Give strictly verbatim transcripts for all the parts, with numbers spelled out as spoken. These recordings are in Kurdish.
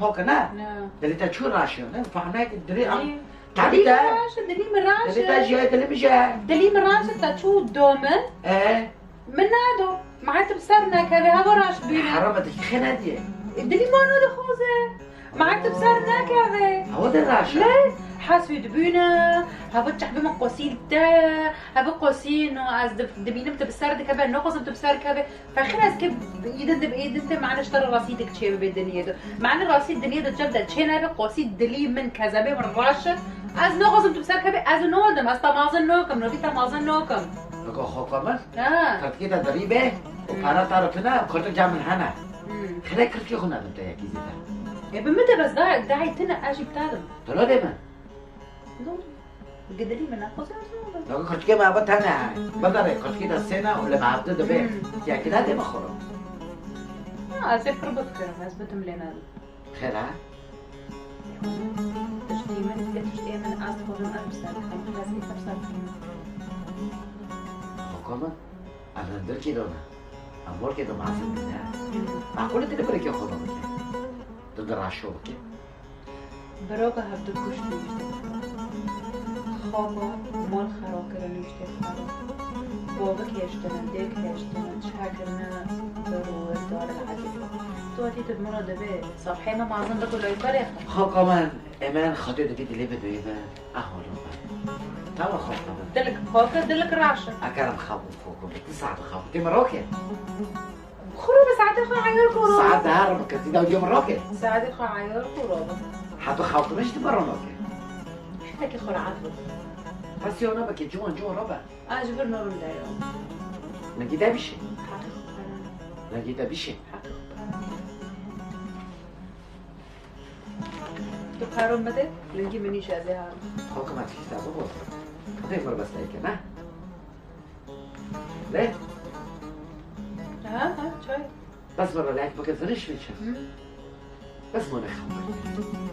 Xo ke ne? Ne. Dilê te çû raşiyo, ne? Fahmeke dilê am. Dilî, dilî min raş e, dilî min raş e. Dilê te jî ye, dilê min jî ye. Dilî min raş e, te çû do min. E? Min nado. Ma tu bi ser nekeve, heva raş bîne. Heram e, tu xê nediye. E, dilî mano dixwaze. Ma tu bi ser nekeve. Heva de raş e. Lê heswî dibîne, heva çehbê min qosî te, heva qosî no ez dib-, dibînim tu bi ser dikeve, naxwazim tu bi ser keve. Fexir ez ke îdin dib-, îdin te, mane ji te re rastî dik çê bibe dinyê de. Mane rastî dinyê de cem de çê nebe, qosî dilî min, kezebê min raş e. Ez naxwazim tu bi ser keve, ez ê nadim, ez te mazin nakim, novî te mazin nakim. Niko xoka min? Ha. Qirtikê te dirî be, û Hmm. para te re tune, qirtik cem min hene. Hmm. Xire qirtikê xwe nedim te yekî zêde. E, bi min de bes da, dahî tune, ez jî bi te dim. Tu nadê min? Dur. Gidilî min nexwazim ez nadim. Nako qirtikê me eva tune. Bidere, qirtikê te sê ne, û li me hevdu dibe. Hmm. Yekî nadê min xwe re. Ha, ez ê pir bifikirim, ez bidim lê nadim. Xêr e? Tiştê min, tiştê min, ez dixwazim ez bi ser bixim, ez ê te bi ser bixim. Xoka min, em hindirkî done. Em borkê de mezin bîne. Meqûl e tu li birêkê xwe de bike. Tu di raşo bike. Biroka hevdu kuşt nûşte. Xaba mal xera kirin nûşte xera. Bavik hêştine, dêk hêştine, çi kirine, bir û dar el ecêb. Tu hatî tu bi min re dibê, safhê me mazin bik û leykerê xwe. Xoka min, ê min xatê dibî dilê bi duyê min. Aholo min. Tamam xoka min. Dilik pak e, dilik raş e. Ekerim xabû xoko min. Ti saet xabû. Tê min roke. Xwe ro bi saetê xwe eyar ku ro. Saet de her bike, ti dawdiyo min roke. Saetê xwe eyar ku ro. Heta xew kirin jî tu bi ro nake. Hitekî xwe rahat bike. Pasiyo nabike, ciwan ciwan ro be. A ji vir norim de yo. Lingî te bişê. Heqî xwe pere. Lingî te bişê. Heqî xwe pere. Tu paro min bide, lingî min nîşe ez ê herim. Xwe kima tişta bibo. Xwedê mir bes te yeke, ne? Lê? Ha, ha, çay. Bes min re lek bike, zirîş min çi? Hı. Bes min re xew.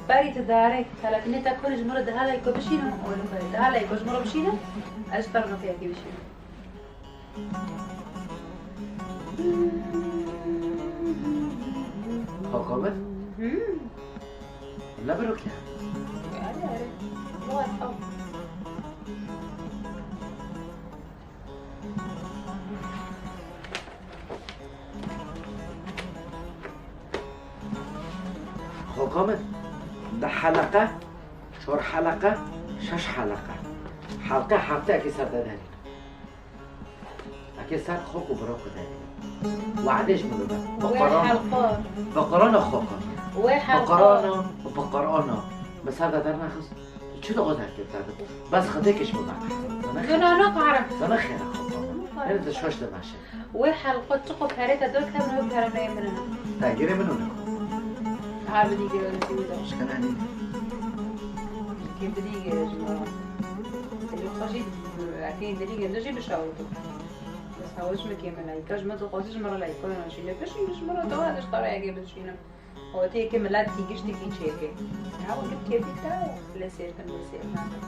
Berî tu darê, telefonê te kurê ji min re diha leyko bişînim, olim berê. Diha leyko ji min re bişînim, ez ji te re nokeyekê bişînim. Xwe komir? Hı. Ne birok ya? Erê, erê. Wasa. Xoka min, deh heleqe, çar heleqe, şeş heleqe. Heleqe, heleqe ekê ser de derîne. Ekê ser xok û birok de derîne. Wadê ji min bibe. Bi Qur'an, bi Qur'an xoka. Bi Qur'an, bi Qur'an. Min ser de dernaxist. Çi dixwaz her kir te bit? Bes Xwedê kişt bibexşe. Zana xêra xwe. Zana xêra xwe. Her di şoş de baş e. Wê helqo çiqo perê te dor kevin, wê pere neyê min e. Te girê min û niko. Her bidî girê min sî wî de. Şikene nî. Kê bidî girê ji min. Elî xwe jî, erkeyên dilî girê jî bişawito. Bes hewa ji min kê min leyka, ji min dixwazî ji min re leyka, yan jî ne bişîn ji min re, dawa ez ji te re yekê bişînim. Û tê yekê milet kî giştikî çêke. Hewa gir kêfî te û lê sêr kin, lê sêr nakin.